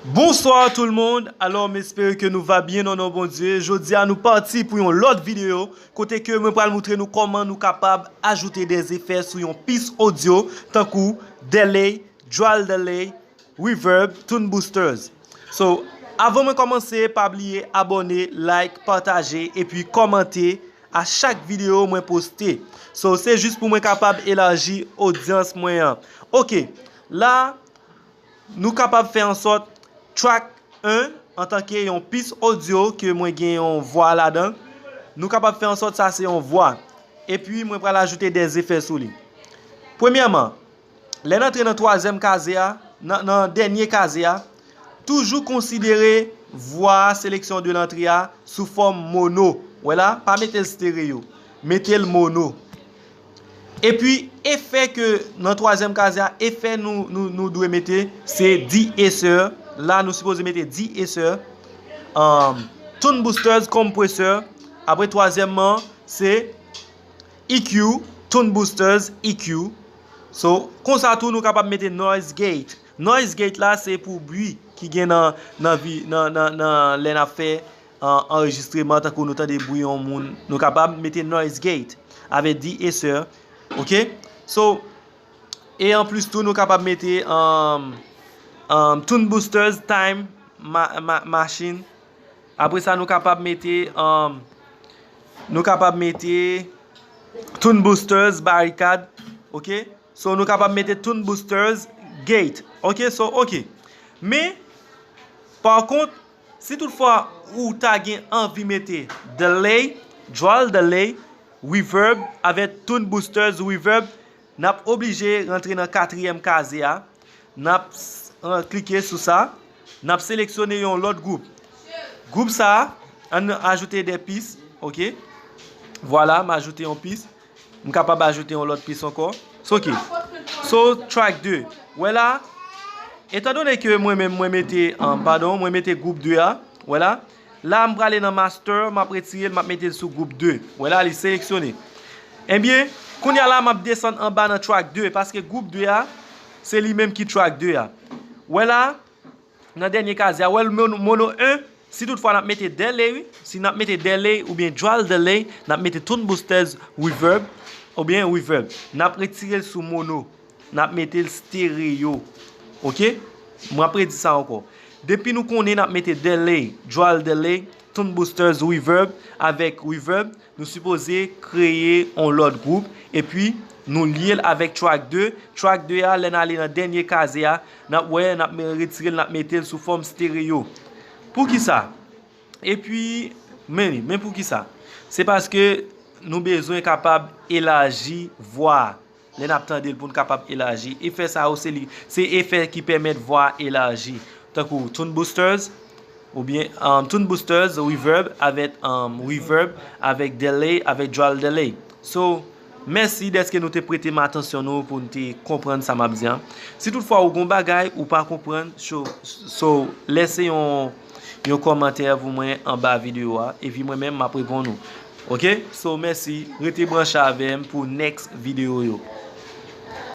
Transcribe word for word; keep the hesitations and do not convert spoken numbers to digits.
Bonsoir tout le monde. Alò, m espere ke nou va byen nan non Bondye. Jodi a, nou pati pou yon lòt videyo kote ke mwen pral moutre nou kòman nou kapab ajoute de efè sou yon pis odyo, tankou delay, dual delay, reverb, tone boosters. So, avan mwen kòmanse, pa bliye abòne, like, pataje, epi kòmante a chak videyo mwen poste. So, se jis pou mwen kapab elaji odyans mwen an. Ok, la, nou kapab fè an sòt track en, antanke yon pis odyo ke mwen gen yon vwa ladan, nou kapab fè an sòt sa se yon vwa. Epi mwen pral ajoute de efè sou li. Premyèman, lè n antre nan twazyèm kaze a, nan, nan dènye kaze a, toujou konsidere vwa a, seleksyon de lantre a, sou fòm mono. Wè la, pa mete l stereo. Mete l mono. Epi, efè ke nan twazyèm kaze a, efè nou, nou, nou dwe mete, se de-esser. La, nou sipoze mete de-esser. Um, tone boosters, compressor. Apre, twazyèmman, se E Q, tone boosters, E Q. So, konsa tou, nou kapab mete noise gate. Noise gate la, se pou bwi ki gen nan, nan, vi, nan, nan, nan lè n ap fè an, anrejistreman, tankou nou tande bwi yon moun, nou kapab mete noise gate avèk de-esser, ok? So, e anplis tou, nou kapab mete um, um, tone boosters, time, ma, ma, machine. Apre sa, nou kapab mete um, nou kapab mete tone boosters, barikad, ok? So, nou kapab mete tone boosters, gate, ok? So, ok. Men, pa kont, si toutfwa ou ta gen anvi mete delay, dual delay, reverb, avèk tone boosters, reverb, n ap oblije rantre nan katriyèm kaze a. N ap s- an- klike sou sa. N ap seleksyone yon lòt gwoup. Gwoup sa a, ann ajoute de pis, ok? Vwala, m ajoute yon pis. M kapab ajoute yon lòt pis ankò. So, ok. So, track de. Wè la, etandone ke mwen menm, mwen mete, um, padon, mwen mete gwoup de a. Wè la. La, m prale nan master, m ap retire l, m ap mete l sou gwoup de. Wè la, li seleksyone. Ebyen, kounye a la, m ap desann anba nan track de, paske gwoup de a, se li menm ki track de a. Wè la, nan dènye kaze a, wè l mono, mono en, si toutfwa n ap mete delay, wi, si n ap mete delay oubyen dual delay, n ap mete tone boosters reverb, oubyen reverb. N ap retire l sou mono, n ap mete l stereo. Ok? M ap redi sa ankò. Depi nou konnen n ap mete delay, dual delay, tone boosters, reverb, avèk reverb, nou sipoze kreye yon lòt gwoup, epi nou lye l avèk track de. Track de a, lè n ale nan dènye kaze a, n ap wè, n ap me- retire l, n ap mete l sou fòm stereo. Poukisa? Epi, men li, men poukisa? Se paske nou bezwen kapab elaji vwa a. Lè n ap tande l pou n kapab elaji. Efè sa yo, se li, se efè ki pèmèt vwa a elaji. Tankou tone boosters, oubyen um, tone boosters, reverb, avèk um, reverb, avèk delay, avèk dual delay. So, mèsi dèske nou te prete m atansyon nou pou n te konprann sa m ap di an. Si toutfwa ou gon bagay ou pa konprann, so, so lèse yon, yon kòmantè pou mwen anba videyo a, epi mwen menm m ap reponn ou. Ok? So, mèsi. Rete branche avè m pou next videyo yo.